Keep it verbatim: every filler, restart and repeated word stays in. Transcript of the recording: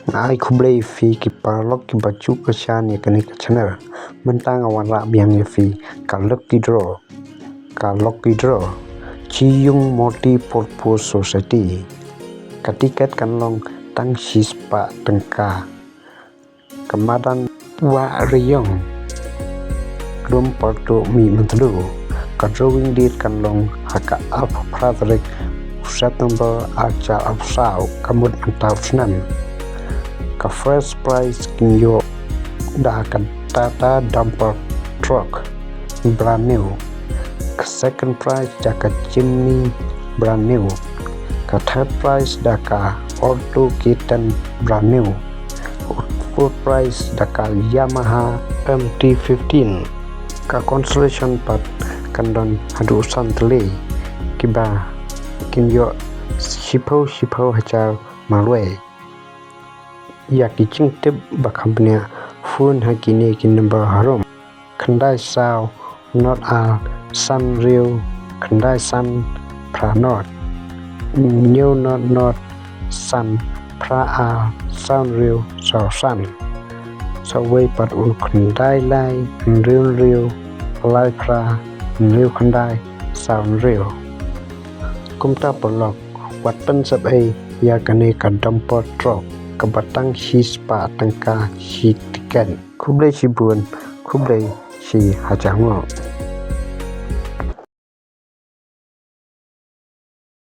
Nga ai khublei ïa phi ki paralok kiba ju kyrshan ïa kane ka channel. Mynta nga wanrah biang ïa phi ka lucky draw. Ka lucky draw. Jiyung Multi Purpose Society. Ka tiket kan long tang shispah tyngka. Ka madan Wah Riong. Khlem pyrtuh mih myntdu. Ka drawing date kan long ha ka arphew phra tarik September arhajar arphew saw, ka mut mynta u snem. Ka first prize kin ïoh da ka Tata dumper truck brand new. Ka second prize da ka Jimny brand new. Ka third prize da ka Alto K ten brand new. Fourth prize da ka Yamaha M T fifteen. Ka consolation pat kan don haduh san tylli kiba kin ïoh shiphew shiphew hajar marwei. Ïa ki jingtip ba kham bniah, phone ha kine ki number harum: khyndai saw nod ar san hynriew khyndai san phra nod, hynñiew nod nod san phra ar saw hynriew saw san. Sa kawei pat un khyndai lai hynriew hynriew lai phra hynriew khyndai saw hynriew. Kumta paralok, wat pynsep ei ïa kane ka dumper truck kaba tang shispah tyngka shi tiket. Khublei shibun, khublei shihajar nguh.